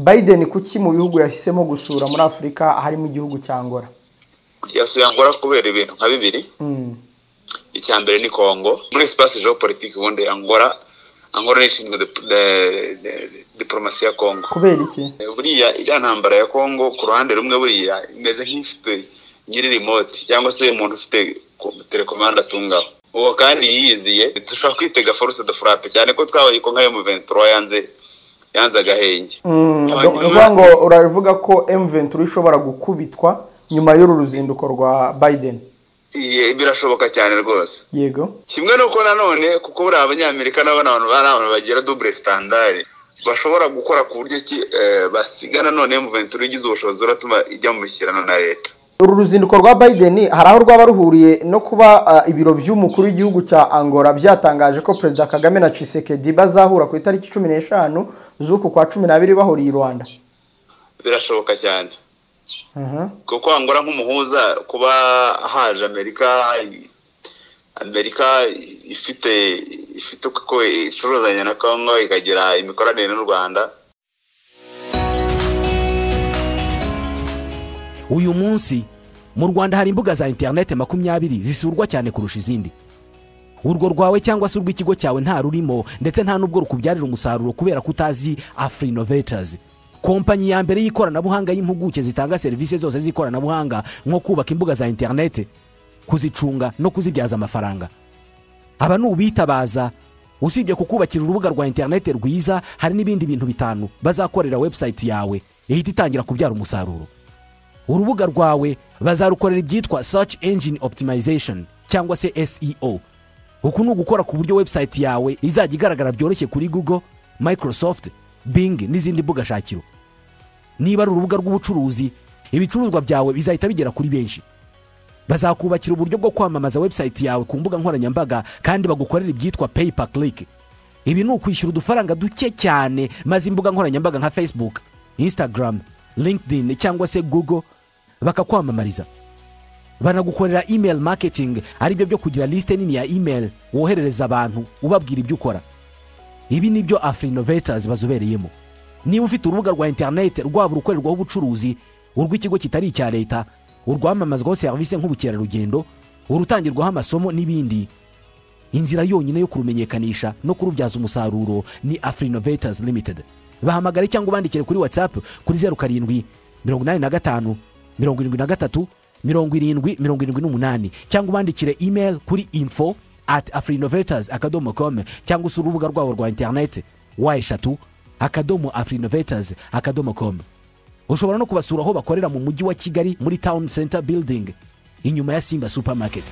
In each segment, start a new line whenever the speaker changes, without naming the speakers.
Biden kuki mu bihugu yahisemo gusura muri Afurika harimo igihugu cya Angola?
Yasuye Angola kubera ibintu nka bibiri. Icya mbere ni Congo. Muri espace géopolitique ubundi Angola ishinzwe diplomasi ya Congo.
Kubera iki?
Buriya iriya ntambara ya Congo ku ruhande rumwe buriya imeze nk'ifite nyiri remote cyangwa se umuntu ufite telecommande atungaho. Uwo kandi yiyiziye dushobora kwitega force de frappe cyane ko twabaye ko nka M23 yanze agahenge.
Ngo uravuga ko M23 ishobora gukubitwa nyuma y'uru ruzinduko rwa Biden?
Birashoboka cyane rwose.
Yego.
Kimwe nuko nanone kuko buri abanyamerika n'abantu bagira double standard bashobora gukora ku buryo ki basigana none M23 igize ubushobozi uratuma ijya mu mishyirano na leta.
Uru ruzinduko rwa Biden hari aho rwaba ruhuriye no kuba ibiro by'umukuru w'igihugu cya Angola byatangaje ko President Kagame na Tshisekedi bazahura ku itariki 15 z'uku kwa 12 bahuriye i Rwanda.
Birashoboka cyane. Kuko Angola nk'umuhuza kuba haje Amerika ifite uko icuruzanya na Congo ikagira imikoranire n'u Rwanda.
Uyu munsi mu Rwanda hari imbuga za internet 20 zisurwa cyane kurusha izindi. Urwo rwawe cyangwa se urw'ikigo cyawe nta rurimo ndetse nta nubwo rukubyarira umusaruro kubera kutazi Afrinovators. Kompanyi ya mbere y'ikoranabuhanga y'impuguke zitanga serivisi zose z'ikoranabuhanga nko kubaka imbuga za internet, kuzicunga no kuzibyaza amafaranga. Aba nubitabaza usibye kukubakira urubuga rwa internet rwiza, hari n'ibindi bintu bitanu bazakorera website yawe ihita itangira kubyara umusaruro. Urubuga rwawe bazarukorera ibyitwa search engine optimization cyangwa se SEO. Uku ni ugukora ku buryo website yawe izajya igaragara byoroshye kuri Google, Microsoft, Bing n'izindi mbuga shakiro. Niba ari urubuga rw'ubucuruzi, ibicuruzwa byawe bizahita bigera kuri benshi. Bazakubakira uburyo bwo kwamamaza website yawe ku mbuga nkoranyambaga kandi bagukorera ibyitwa pay per click. Ibi ni ukwishyura udufaranga duke cyane maze imbuga nkoranyambaga nka Facebook, Instagram, LinkedIn cyangwa se Google bakakwamamariza. Banagukorera email marketing, ari byo byo kugira liste nini ya email woherereza abantu ubabwira ibyo ukora. Ibi nibyo Afrinovators bazobereyemo. Niba ufite urubuga rwa internet rwaba urukorerwaho ubucuruzi, urw'ikigo kitari icya leta, urwamamazwaho service nk'ubukerarugendo, urutangirwaho amasomo n'ibindi, inzira yonyine yo kurumenyekanisha no kurubyaza umusaruro ni Afrinovators Limited. Bahamagare cyangwa ubandikire kuri WhatsApp kuri 07 85 73 70 78 cyangwa ubandikire email kuri info@afrinovators.com cyangwa usura urubuga rwabo rwa internet w3.afrinovators.com. Ushobora no kubasura aho bakorera mu mujyi wa Kigali muri Town Center Building inyuma ya Simba Supermarket.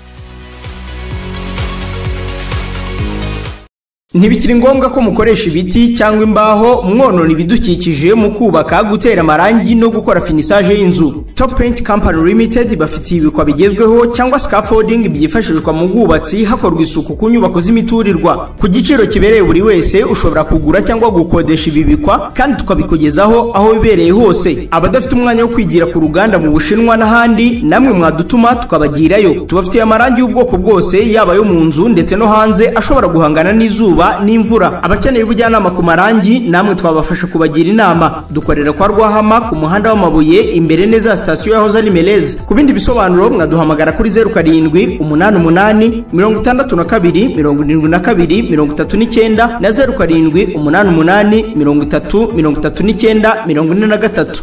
Ntibikiri ngombwa ko mukoresha ibiti cyangwa imbaho mwonona ibidukikije mu kubaka, gutera amarangi no gukora finissage y'inzu. Top Paint Company Limited bafitiye ibikwa bigezweho cyangwa scaffolding byifashishwa mu bwubatsi hakorwa isuku ku nyubako z'imiturirwa. Ku giciro kibereye buri wese ushobora kugura cyangwa gukodesha ibi bikwa kandi tukabikugezaho aho bibereye hose. Abadafite umwanya wo kwigira ku ruganda mu Bushinwa n'ahandi, namwe mwadutuma tukabagirayo. Tubafitiye amarangi y'ubwoko bwose yaba yo mu nzu ndetse no hanze ashobora guhangana n'izuba n'imvura. Abakeneye ubujyanama ku marangi namwe twabafasha kubagira inama. Dukorera kwa Rwahama ku muhanda w'amabuye imbere neza sitasiyo ya Hoza Nimeleze. Ku bindi bisobanuro mwaduhamagara kuri 07 88 62 72 39 na 07 88 30 39 43.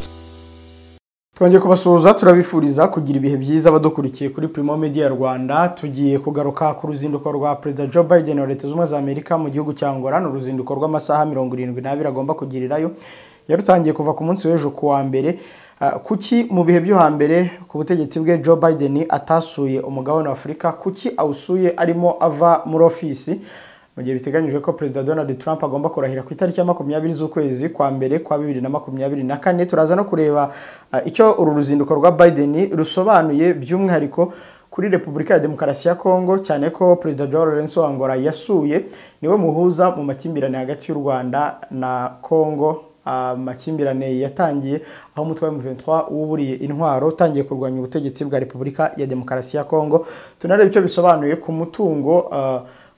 Twongeye kubasuhuza, turabifuriza kugira ibihe byiza abadukurikiye kuri Primo Media Rwanda. Tugiye kugaruka ku ruzinduko rwa President Joe Biden wa Leta Zunze Ubumwe za Amerika mu gihugu cya Angola. Ni uruzinduko rw'amasaha 72 agomba kugirirayo. Yarutangiye kuva ku munsi w'ejo ku wa mbere. Kuki mu bihe byo hambere ku butegetsi bwe Joe Biden atasuye umugabane wa Afurika? Kuki awusuye arimo ava muri ofisi mu gihe biteganyijwe ko President Donald Trump agomba kurahira ku itariki ya 20 z'ukwezi kwa mbere kwa 2024? Turaza no kureba icyo uru ruzinduko rwa Biden rusobanuye by'umwihariko kuri Repubulika ya Demokarasi ya Kongo, cyane ko President Joao Lourenço wa Angola yasuye niwe muhuza mu makimbirane hagati y'u Rwanda na Kongo. Amakimbirane yatangiye aho umutwe wa M23 wuburiye intwaro utangiye kurwanya ubutegetsi bwa Repubulika ya Demokarasi ya Kongo. Tunareba icyo bisobanuye ku mutungo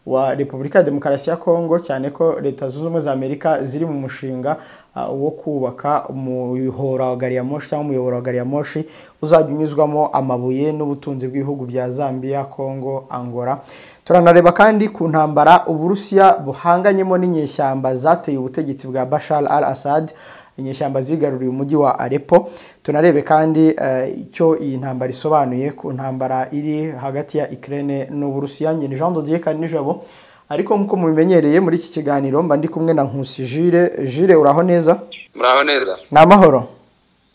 wa Repubulika ya Demokarasi ya Kongo, cyane ko Leta Zunze Ubumwe za Amerika ziri mu mushinga wo kubaka umuhora wa gari ya moshi cyangwa umuyoboro wa gari ya moshi uzajya unyuzwamo amabuye n'ubutunzi bw'ibihugu bya Zambia, Kongo, Angola. Turanareba kandi ku ntambara Uburusiya buhanganyemo n'inyeshyamba zateye ubutegetsi bwa Bashar al-Assad, inyeshyamba zigaruriye umujyi wa Aleppo. Tunarebe kandi icyo iyi ntambara isobanuye ku ntambara iri hagati ya Ukraine n'Uburusiya. Njye ni Jean de Dieu Kanijabo, ariko nkuko mubimenyereye muri iki kiganiro mba ndi kumwe na Nkusi Jire. Jire, uraho neza?
Muraho neza.
Ni amahoro.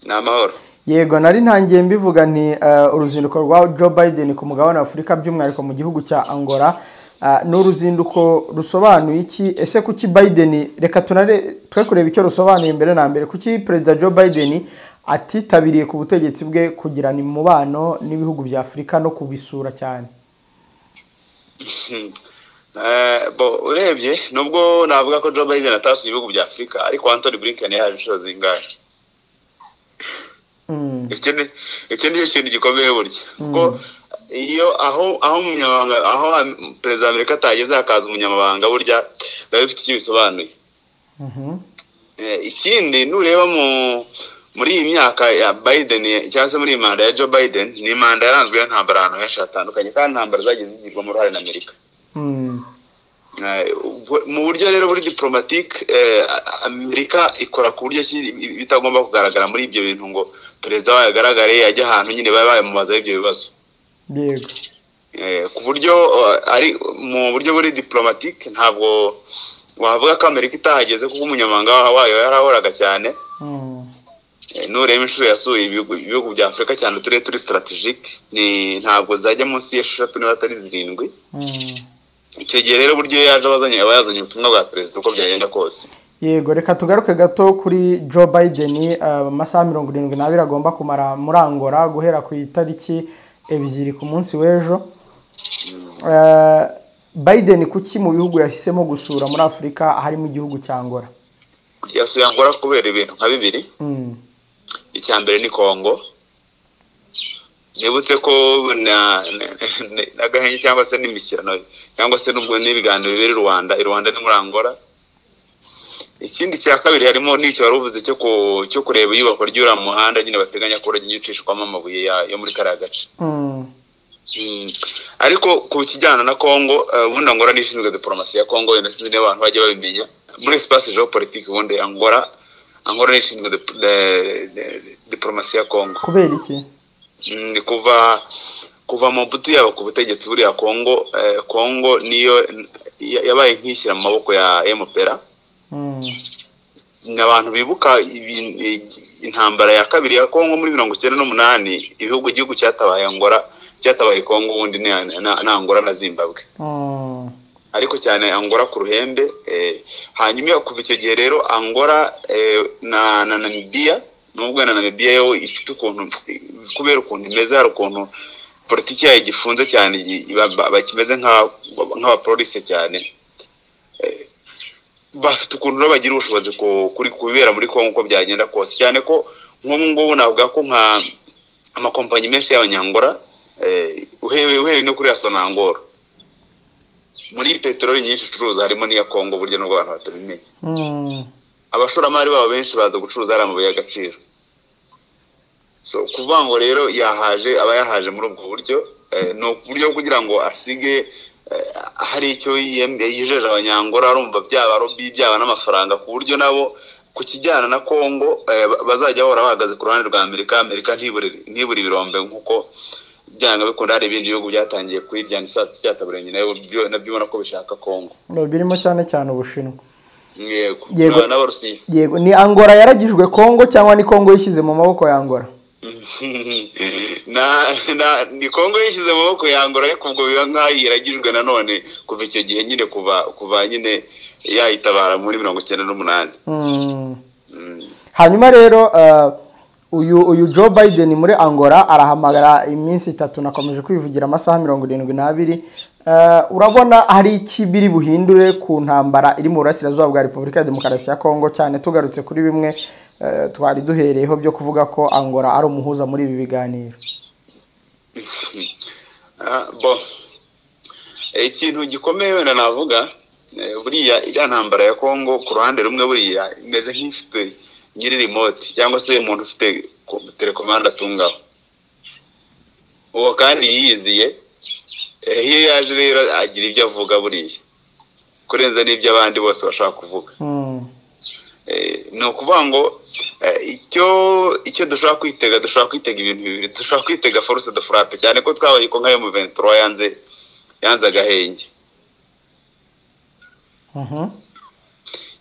Ni amahoro.
Yego, nari ntangiye mbivuga nti uruzinduko rwa Joe Biden ku mugabane wa Afurika by'umwihariko mu gihugu cya Angola ni uruzinduko rusobanuye iki? Ese kuki Biden, reka tunare twe kureba icyo rusobanuye mbere na mbere, kuki Perezida Joe Biden atitabiriye ku butegetsi bwe kugirana umubano n'ibihugu bya Afurika no kubisura cyane?
Bo urebye nubwo navuga ko Joe Biden atasuye ibihugu bya Afurika, ariko Anthony Blinken yaje inshuro zingahe? Icyo ni ikintu gikomeye burya, kuko iyo aho umunyamabanga, aho perezida wa Amerika atageze hakaza umunyamabanga, burya biba bifite icyo bisobanuye. Ikindi nureba muri iyi myaka ya Biden cyangwa se muri iyi manda ya Joe Biden, ni manda yaranzwe n'intambara ahantu henshi hatandukanye, kandi intambara zagiye zigirwamo uruhare na Amerika. Mu buryo rero buri diplomatique, Amerika ikora ku buryo bitagomba kugaragara muri ibyo bintu ngo perezida wayo agaragare ajya ahantu nyine baba bamubaza ibyo bibazo.
Yego.
Ku buryo ari mu buryo buri diplomatique ntabwo wavuga ko Amerika itahageze, kuko umunyamabanga wayo yarahoraga cyane. Nureba inshuro yasuye ibihugu bya Afurika cyane uturere turi strategique, ni ntabwo zajya munsi y'eshatu niba atari 7. Icyo gihe rero buryo yaje aba yazanye ubutumwa bwa perezida uko byagenda kose.
Yego, reka tugaruke gato kuri Joe Biden. Amasaha 72 agomba kumara muri Angola guhera ku itariki 2 ku munsi w'ejo. Biden kuki mu bihugu yahisemo gusura muri Afurika harimo igihugu cya Angola?
Yasuye Angola kubera ibintu nka bibiri. Icya mbere ni Kongo. Nibutse ko n'agahenge cyangwa se n'imishyirano cyangwa se n'ubwo n'ibiganiro bibera i Rwanda, i Rwanda ni muri Angola. Ikindi cya kabiri harimo n'icyo wari uvuze cyo kureba iyubakwa ry'uriya muhanda nyine bateganya ko urajya ucishwamo amabuye yo muri kariya gace. Ariko ku kijyana na Kongo, ubundi Angola ni ishinzwe diplomasi ya Kongo, yenda sinzi niba abantu bajya babimenya. Muri espace géopolitique ubundi Angola ni ishinzwe diplomasi ya Kongo.
Kubera iki?
Ni kuva Mobutu yaba ku butegetsi buriya Kongo, Kongo niyo yabaye nkishyira mu maboko ya MPR. Abantu bibuka intambara ya kabiri ya Kongo muri 1998, igihugu cyatabaye Angola, cyatabaye Kongo ubundi ni Angola na Zimbabwe. Ariko cyane Angola ku ruhembe. Hanyuma kuva icyo gihe rero Angola na Namibia, nubwo na Namibia yo ifite ukuntu, kubera ukuntu imeze, hari ukuntu politiki yayo igifunze cyane, bakimeze nk'abapolisi cyane, bafite ukuntu rero bagira ubushobozi kuri kubibera muri Kongo uko byagenda kose, cyane ko nk'ubu ngubu navuga ko nka amakompanyi menshi y'abanyangora, uhereye no kuri Sonangol, muri peteroli nyinshi icuruza harimo n'iya Kongo, burya nubwo abantu batabimenya. Abashoramari babo benshi baza gucuruza ari amabuye y'agaciro. So kuvuga ngo rero yahaje, aba yahaje muri ubwo buryo, ni uburyo kugira ngo asige hari icyo yijeje abanyangora, arumva byaba robi byaba n'amafaranga, ku buryo nabo ku kijyana na Kongo bazajya bahora bahagaze ku ruhande rwa Amerika. Amerika ntibure ibirombe nkuko byanga bikunda. Hari ibindi bihugu byatangiye kuyiryana isatsi cyataburenge nayo nabyo ubona ko bishaka Kongo,
birimo cyane cyane Ubushinwa.
Yego, n'Abarusiya.
Yego, ni Angola yaragijwe Kongo cyangwa ni Kongo yishyize mu maboko ya Angola?
Ni Kongo yishyize mu maboko ya Angola, ariko ubwo biba nk'aho iragijwe nanone kuva icyo gihe nyine, kuva nyine yayitabara muri 1998.
Hanyuma rero uyu Joe Biden muri Angola arahamagara iminsi 3, nakomeje kwivugira amasaha 72. Urabona hari iki biri buhindure ku ntambara iri mu burasirazuba bwa Repubulika ya Demokarasi ya Kongo, cyane tugarutse kuri bimwe twari duhereyeho byo kuvuga ko Angola ari umuhuza muri ibi biganiro?
Bo Ikintu gikomeye wenda navuga, buriya iriya ntambara ya Kongo ku ruhande rumwe buriya imeze nk'ifite nyiri remote cyangwa se umuntu ufite telekomande atungaho, uwo kandi yiyiziye. Iyo yaje rero agira ibyo avuga buriya kurenza n'ibyo abandi bose bashaka kuvuga. Ni ukuvuga ngo icyo dushobora kwitega, dushobora kwitega ibintu bibiri. Dushobora kwitega force de frappe, cyane ko twabaye ko nka M23 yanze agahenge.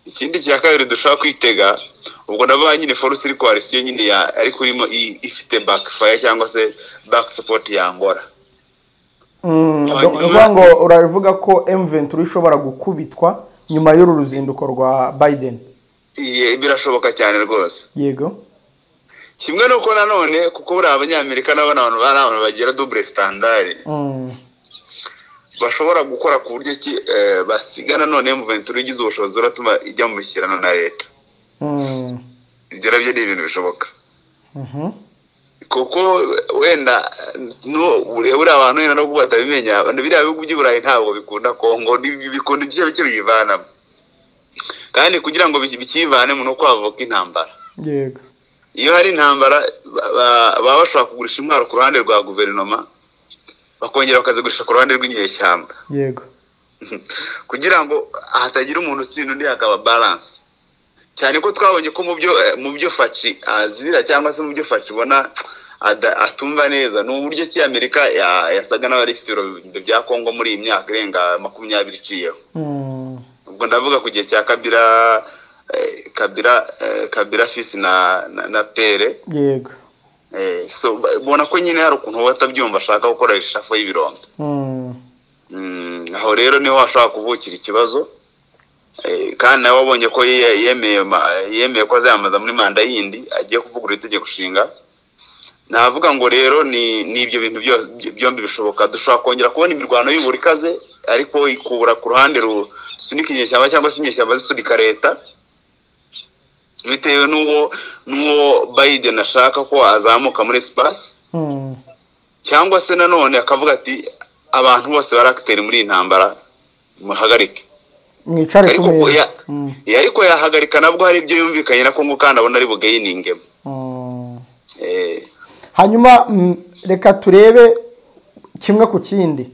Ikindi cya kabiri dushobora kwitega, ubwo nabo nyine force iri coalition nyine ya ariko irimo ifite backfire cyangwa se back support ya Angola.
Uvuga ngo uravuga ko M23 ishobora gukubitwa nyuma y'uru ruzinduko rwa Biden?
Birashoboka cyane rwose.
Yego.
Kimwe nuko nanone kuko buri abanyamerika nabo n'abantu bari abantu bagira double standard. Bashobora gukora ku buryo ki basigana none M23 igize ubushobozi uratuma ijya mu mishyikirano na leta. Ibyo nabyo ni ibintu bishoboka. Kuko wenda buriya abantu wenda no batabimenya, biriya bihugu by'i Burayi ntabwo bikunda Kongo, bikunda igice bike biyivanamo. Kandi kugira ngo bikivanemo no kwavuka intambara.
Yego.
Iyo hari intambara baba bashobora kugurisha intwaro ku ruhande rwa guverinoma, bakongera bakazigurisha ku ruhande rw'inyeshyamba.
Yego.
Kugira ngo hatagira umuntu utsinda undi hakaba balance. Cyane ko twabonye ko mu byo Faci azibira cyangwa se mu byo Faci ubona atumva neza ni uburyo ki Amerika yasaga n'abari ifite ibiro bya Kongo muri iyi myaka irenga 20 iciyeho. Ubwo ndavuga ku gihe cya Kabila fils na Pere.
Yego.
So bona ko nyine hari ukuntu batabyumva ashaka gukoresha ishafo y'ibirombe. Aho rero niho ashaka kuvukira ikibazo. Kandi nawe wabonye ko yemeye ko azayamaza muri manda yindi agiye kuvugurura itegeko nshinga. Navuga ngo rero ni ibyo bintu byombi bishoboka. Dushobora kongera kubona imirwano y'ubura ikaze ariko ikubura ku ruhande rusunika inyeshyamba cyangwa se inyeshyamba zisunika leta, bitewe n'uwo Biden ashaka ko azamuka muri espace. Cyangwa se nanone akavuga ati abantu bose baracteur muri iyi ntambara muhagarike,
mwicare ku meza.
Ariko yahagarika nabwo hari ibyo yumvikanye na Kongo kandi abona ari bugayiningemo.
Hanyuma reka turebe kimwe ku kindi.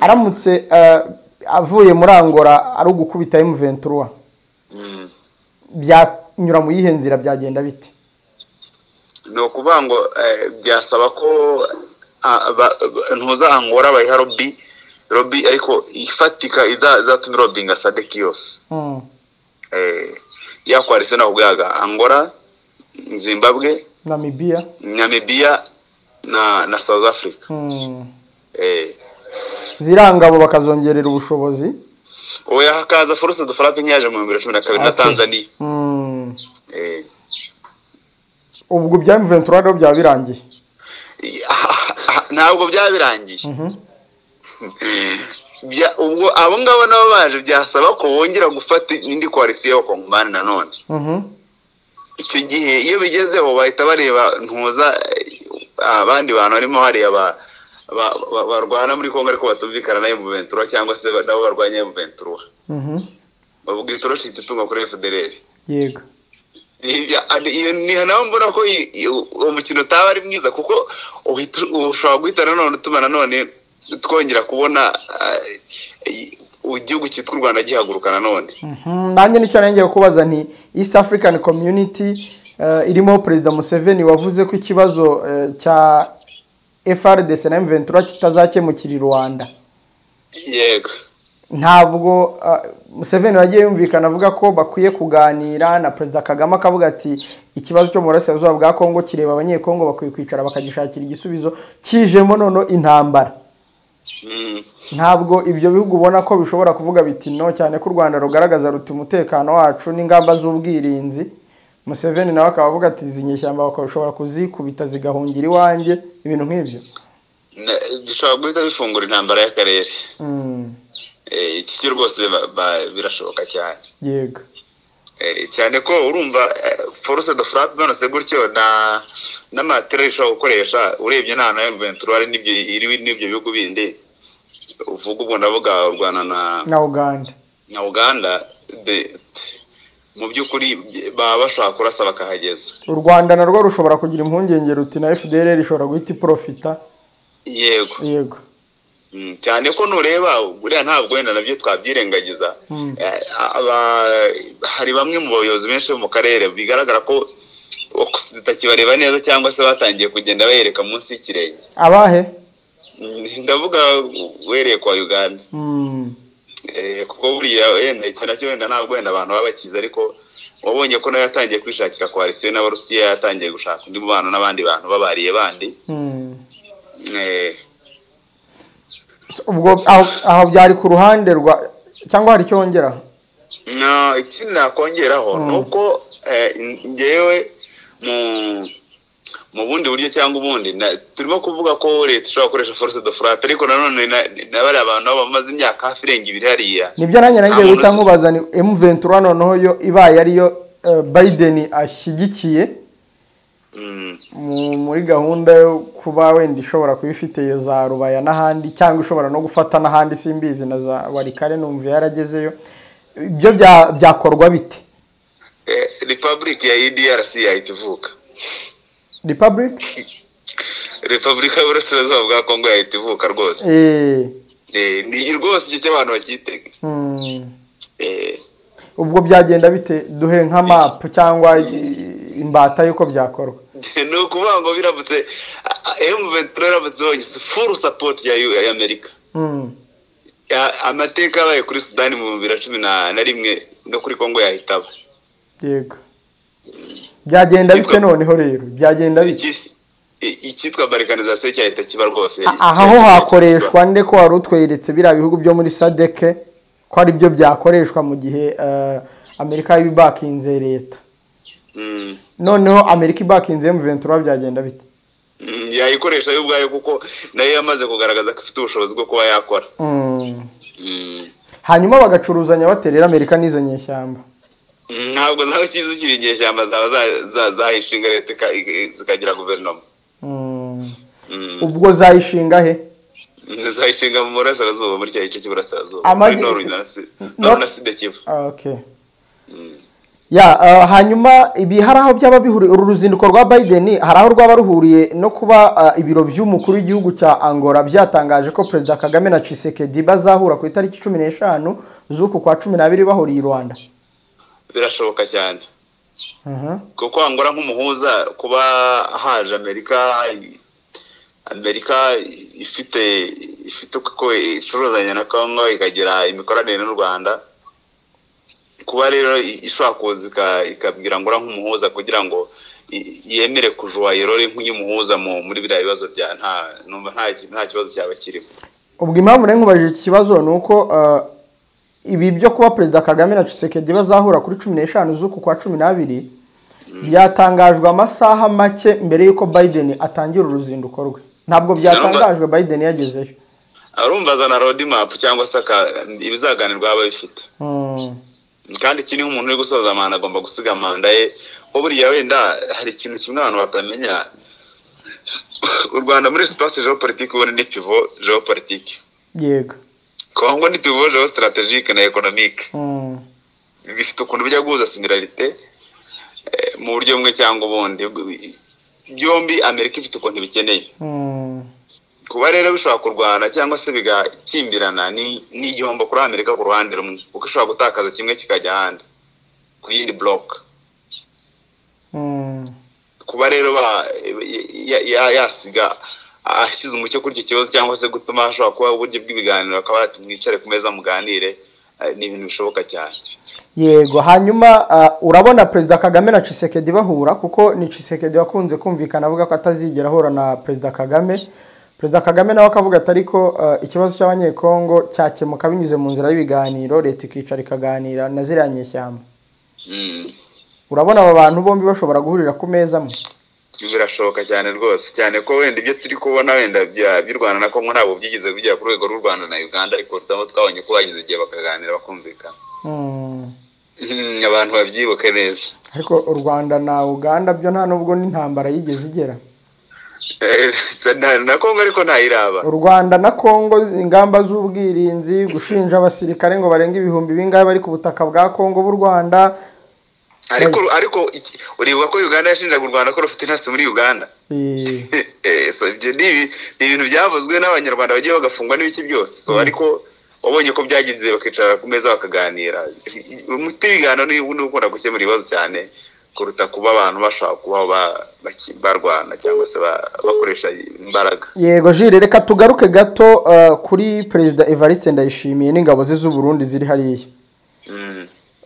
Aramutse avuye muri Angola ari ugukubita M23, byanyura mu yihe nzira, byagenda bite?
Ni ukuvuga ngo byasaba ko ntuza Angola bayiha lobby ariko ifatika izatuma lobbyinga SADC yose. Ya coalition nakubwaga Angola, Zimbabwe, Namibia na South Africa.
Zirangabo bakazongerera ubushobozi.
Oya hakaza force de frappe nyaje mu 2012 na Tanzania.
Ubwo bya M23 rero byaba birangiye?
Ntabwo byaba birangiye. Ubwo abo ngabo nabo baje byasaba ko wongera gufata indi coalition y'abakongomani nanone. Icyo gihe iyo bigezeho bahita bareba ntuza abandi bantu harimo hariya barwana muri Kongo ariko batumvikana na M23 cyangwa se nabo barwanya M23. Bavuga itoroshi itunga kuri FDLR.
Yego.
Iyo ni naho mbona ko umukino utaba ari mwiza, kuko ushobora guhita nanone utuma nanone twongera kubona igihugu cyitwa u Rwanda gihaguruka nanone.
Nanjye nicyo ngiye kubaza nti East African Community irimo Perezida Museveni wavuze ko ikibazo cya FRDC na M23 kitazakemukira i Rwanda.
Yego.
Ntabwo Museveni wagiye yumvikana avuga ko bakwiye kuganira na Perezida Kagame, akavuga ati ikibazo cyo mu burasirazuba bwa Kongo kireba abanyekongo, bakwiye kwicara bakagishakira igisubizo kijemo nono intambara. Ntabwo ibyo bihugu ubona ko bishobora kuvuga biti no, cyane ko u Rwanda rugaragaza ruti umutekano wacu n'ingamba z'ubwirinzi. Museveni nawe akaba avuga ati izi nyeshyamba bakashobora kuzikubita zigahungira iwanjye, ibintu nk'ibyo
bishobora guhita bifungura intambara y'akarere. Iki cyo rwose birashoboka cyane.
Yego.
Cyane ko urumva force de frappe banose gutyo na n'amatere ishobora gukoresha, urebye nta na M23 ari n'ibyo iri n'ibyo bihugu bindi. Uvuga ubwo ndavuga u Rwanda
na Uganda.
Na Uganda mu by'ukuri baba bashaka kurasa bakahageza.
U Rwanda narwo rushobora kugira impungenge ruti na FDLR ishobora guhita iprofita.
Yego.
Yego.
Cyane ko nureba buriya ntabwo wenda nabyo twabyirengagiza. Hari bamwe mu bayobozi benshi bo mu karere bigaragara ko tutakibareba neza cyangwa se batangiye kugenda bayereka munsi y'ikirenge.
Abahe?
Ndavuga wereye kwa Uganda. Kuko buriya wenda icyo nacyo wenda ntabwo wenda abantu baba bakizi, ariko wabonye ko nayo yatangiye kwishakira koalisiyo n'Abarusiya, yatangiye gushaka undi mubano n'abandi bantu babariye bandi.
Ubwo aho byari ku ruhande rwa cyangwa hari icyo wongeraho?
No, ikindi nakongeraho ni uko ngewe mu bundi buryo cyangwa ubundi turimo kuvuga ko leta ishobora gukoresha force de frappe, ariko nanone na bariya abantu bamaze imyaka hafi irenga ibiri hariya.
Nibyo nanjye nangiye guhita nkubaza ni M23 noneho yo ibaye ariyo Biden ashyigikiye muri gahunda yo kuba wenda ishobora kuba ifite iyo za Rubaya n'ahandi, cyangwa ishobora no gufata n'ahandi simbizi na za Warikare numva yaragezeyo, ibyo byakorwa bite?
Republic ya EDRC yahita ivuka.
Republic?
Republika y'Uburasirazuba bwa Kongo yahita ivuka rwose. Ni rwose icyo cy'abantu bakitega.
Ubwo byagenda bite? Duhe nka map cyangwa imbata yuko byakorwa.
Ni ukuvuga ngo biramutse M23 iramutse ibonye full support ya Amerika. Amateka yabaye kuri Sudani mu 2011 no kuri Kongo yahita aba.
Yego. Byagenda bite noneho rero? Byagenda bite?
Icyitwa balkanization cyahita kiba rwose.
Aha ho hakoreshwa nde ko wari utweretse biriya bihugu byo muri SADC ko ari byo byakoreshwa mu gihe Amerika yibakinze leta. Noneho Amerika ibakinze M23 byagenda bite?
Yayikoresha yo ubwayo kuko nayo yamaze kugaragaza ko ifite ubushobozi bwo kuba yakora.
Hanyuma bagacuruzanya baterera Amerika n'izo nyeshyamba.
Ntabwo naho kizo kiri inyeshyamba zaba zahishinga leta zikagira guverinoma.
Ubwo zayishinga he?
Zayishinga mu burasirazuba, muri cya gice cy'uburasirazuba, muri Nord na Sud Kivu.
Okay. Ya hanyuma ibi hari aho byaba bihuriye uru ruzinduko rwa Biden, hari aho rwaba ruhuriye no kuba ibiro by'umukuru w'igihugu cya Angola byatangaje ko Perezida Kagame na Tshisekedi bazahura ku itariki 15 z'uku kwa 12 bahuriye i Rwanda.
Birashoboka cyane. Kuko Angola nk'umuhuza kuba haje Amerika ifite uko icuruzanya na Kongo ikagira imikoranire n'u Rwanda, kuba rero ishobora kuza ikabwira Angola nk'umuhuza kugira ngo yemere kujuwa irore nk'umuhuza muri biriya bibazo bya nta kibazo cyaba kirimo.
Ubwo impamvu nari nkubajije iki kibazo ni uko ibi byo kuba Perezida Kagame na Tshisekedi bazahura kuri 15 z'uku kwa 12 byatangajwe amasaha make mbere yuko Biden atangira uruzinduko rwe. Ntabwo byatangajwe Biden yagezeyo.
Arumva azana road map cyangwa se ibizaganirwa aba bifite. Kandi iki ni umuntu uri gusoza manda agomba gusiga manda ye. Buriya wenda hari ikintu kimwe abantu batamenya, u Rwanda muri espace géopolitique ubundi ni pivot géopolitique.
Yego.
Kongo ni pivot géostratégique na économique. Bifite ukuntu bijya guhuza similarité mu buryo bumwe cyangwa ubundi. Byombi Amerika ifite ukuntu bikeneye. Kuba rero bishobora kurwana cyangwa se bigakimbirana ni igihombo kuri Amerika ku ruhande rumwe, kuko ishobora gutakaza kimwe kikajya ahandi ku yindi block. Kuba rero yasiga ashyize umucyo kuri iki kibazo cyangwa se gutuma hashobora kuba uburyo bw'ibiganiro, akaba ati mwicare ku meza muganire, ni ibintu bishoboka cyane.
Yego. Hanyuma urabona Perezida Kagame na Tshisekedi bahura, kuko ni Tshisekedi wakunze kumvikana avuga ko atazigera ahura na Perezida Kagame. Perezida Kagame nawe akavuga ati ariko ikibazo cy'abanyekongo cyakemuka binyuze mu nzira y'ibiganiro, leta ikicara ikaganira na ziriya nyeshyamba. Urabona aba bantu bombi bashobora guhurira ku meza amwe?
Birashoboka cyane rwose, cyane ko wenda ibyo turi kubona wenda by'u Rwanda na Kongo ntabwo byigeze bigera ku rwego rw'u Rwanda na Uganda, ariko twabonye ko bagize igihe bakaganira bakumvikana. Abantu babyibuke neza.
Ariko u Rwanda na Uganda byo nta nubwo n'intambara yigeze igera.
Na Kongo ariko ntayiraba.
U Rwanda na Kongo ingamba z'ubwirinzi, gushinja abasirikare ngo barenga ibihumbi bingahe bari ku butaka bwa Kongo b'u Rwanda.
Ariko uribuka ko Uganda yashinjaga u Rwanda ko rufite intasi muri Uganda. So ibyo ni ibintu byavuzwe n'abanyarwanda bagiye bagafungwa n'ibiki byose. So ariko wabonye ko byagize bakicara ku meza bakaganira. Umuti w'ibiganiro ni ukunda gukemura ibibazo cyane kuruta kuba abantu bashobora kuba barwana cyangwa se bakoresha imbaraga.
Yego Jire, reka tugaruke gato kuri Perezida Evariste Ndayishimiye n'ingabo ze z'u Burundi ziri hariya.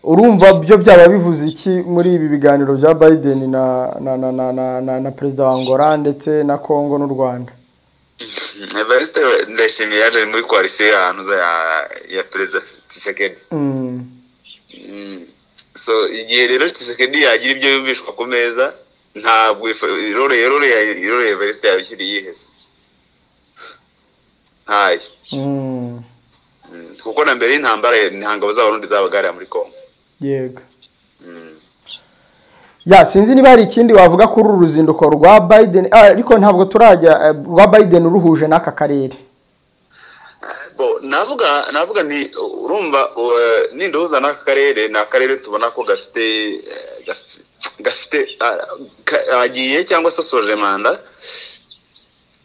Urumva byo byaba bivuze iki muri ibi biganiro bya Biden na na na na na na, na Perezida wa Angola ndetse na Kongo n'u Rwanda?
Evariste Ndayishimiye yaje muri coalition ahantu ya Perezida Tshisekedi. So igihe rero Tshisekedi yagira ibyo yumvishwa ku meza, ntabwo role Evariste yabikiri yihese. Ntayo. Kuko na mbere y'intambara intangabo z'Abarundi zabagarira muri Kongo.
Yego. Ya sinzi niba hari ikindi wavuga kuri uru ruzinduko rwa Biden, ariko ntabwo turajya rwa Biden uruhuje n'aka karere.
Bo navuga ni urumva ninduhuza n'aka karere, ni akarere tubona ko gafite agiye cyangwa se soje manda.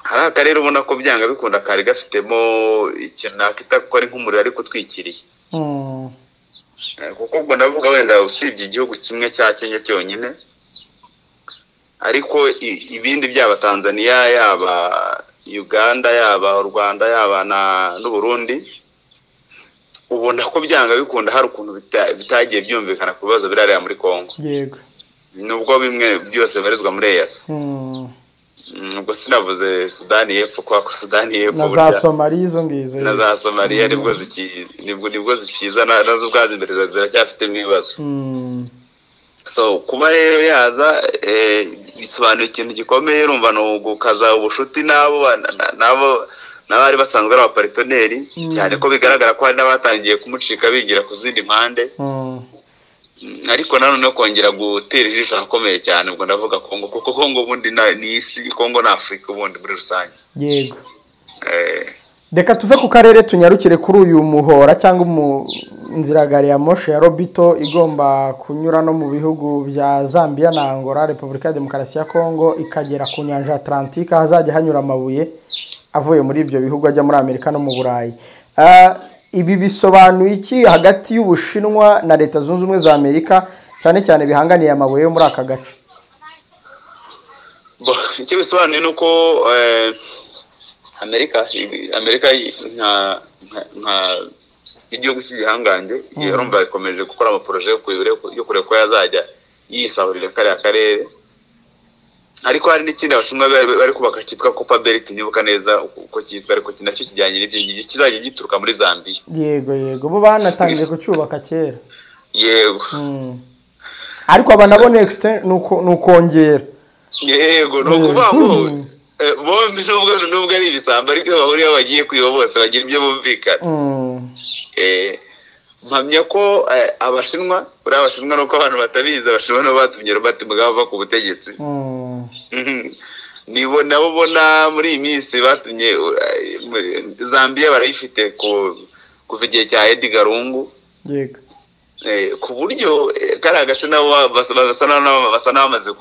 Hari akarere ubona ko byanga bikunda kari gafitemo ikintu nakita ko ari nk'umuriro ariko utwikiriye. Kuko ubwo ndavuga wenda usibye igihugu kimwe cya Kenya cyonyine, ariko ibindi byaba Tanzania, yaba Uganda, yaba u Rwanda, yaba n'u Burundi, ubona ko byanga bikunda hari ukuntu bitagiye byumvikana ku bibazo birarira muri Kongo.
Yego.
Nubwo bimwe byose barizwa muri EAC. Ubwo sinavuze Sudani y'Epfo, kwa Sudani y'Epfo
na za Somalia izo ngizo
na za Somalia nibwo zikiza nazo ubwazo imbere ziracyafite ibibazo. So kuba rero yaza bisobanuye ikintu gikomeye, urumva no gukaza ubushuti nabo n'abari basanzwe ari abaparteneri, cyane ko bigaragara ko hari n'abatangiye kumucika bigira ku zindi mpande. Ariko nanone kongera gutera ijisho akomeye cyane, ubwo ndavuga Kongo, kuko Kongo ubundi ni isi, Kongo na Afrika ubundi muri rusange.
Yego. Reka tuve ku karere tunyarukire kuri uyu muhora cyangwa mu nzira gari ya moshi ya Robito igomba kunyura no mu bihugu bya Zambia na Angola, Repubulika ya Demokarasi ya Kongo, ikagera ku nyanja Atlantique, hazajya hanyura amabuye avuye muri ibyo bihugu ajya muri Amerika no mu Burayi. Ibi bisobanuye iki hagati y'Ubushinwa na Leta Zunze Ubumwe za Amerika, cyane cyane bihanganiye amabuye yo muri aka gace?
Icyo bisobanuye ni uko Amerika nka igihugu cy'igihangange urumva ikomeje gukora amaporoje yo kureba ko yazajya yisahurira kariya karere. Ariko hari n'ikindi abashinwa bari kubaka cyitwa Copper Belt, nibuka neza uko cyitwa, ariko nacyo kijyanye n'ibyo ngibyo kizajya gituruka muri Zambia.
Yego bo banatangiye kucyubaka kera.
Yego.
Ariko aba nabo next nukongera.
Yego, nukuvuga ngo bombi nubwo ari ibisambo ariko bahuriye bagiye kwiba bose bagira ibyo bumvikana. Mpamya ko abashinwa, buriya abashinwa nuko abantu batabizi, abashinwa nabo batumye Robert Mugabe ava ku butegetsi. Nibo nabo bona muri iyi minsi batumye Zambia barayifite kuva igihe cya Edgar Lungu.
Yego.
Ku buryo kari agace nabo basa n'abamaze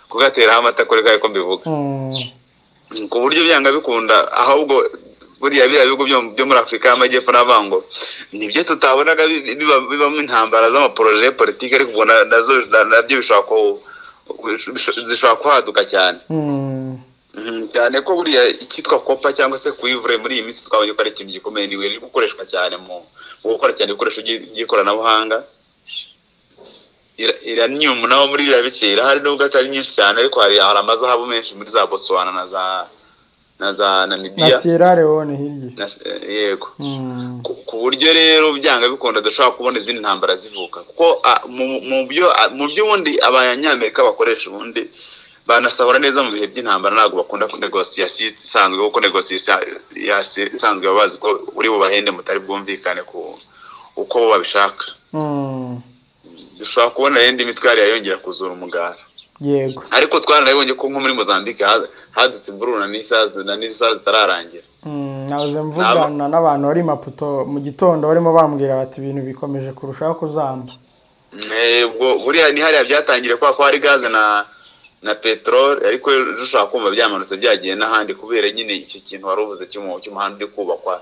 kugateraho amata kuri kare ko mbivuga. Ku buryo byanga bikunda, ahubwo buriya biriya bihugu byo muri Afurika y'Amajyepfo n'abango nibyo tutabonaga bibamo intambara z'amaporoje ya politiki, ariko ubwo nabyo zishobora kwaduka cyane. Cyane ko buriya icyitwa kopa cyangwa se cuivre muri iyi minsi twabonye ko ari ikintu gikomeye, ni riri gukoreshwa cyane mu gukora cyane ibikoresho by'ikoranabuhanga. Iranium naho muri biriya bice irahari nubwo atari nyinshi cyane, ariko hari amazahabu menshi muri za Botswana na za Namibia
na Sierra Leone hirya.
Yego. Ku buryo rero byanga bikunda dushobora kubona izindi ntambara zivuka, kuko mu byo ubundi abanyamerika bakoresha ubundi banasahura neza mu bihe by'intambara, ntabwo bakunda kunegosiyasiyo isanzwe, kuko negosiyasiyo isanzwe baba bazi ko uri bubahende mutari bwumvikane ku uko bo babishaka. Dushobora kubona rero indi mitwe yari yongera kuzura umugara.
Yego.
Ariko twaranabibonye ko nko muri Mozambique hadutse imvururu na n'isaha zitararangira.
Nahoze mvugana n'abantu bari Maputo mu gitondo barimo bambwira bati ibintu bikomeje kurushaho kuzamba.
Ubwo buriya ni hariya byatangiriye kwa ko hari gaze na peteroli, ariko ushobora kumva byamanutse byagiye n'ahandi kubera nyine icyo kintu wari uvuze cy'umuhanda uri kubakwa,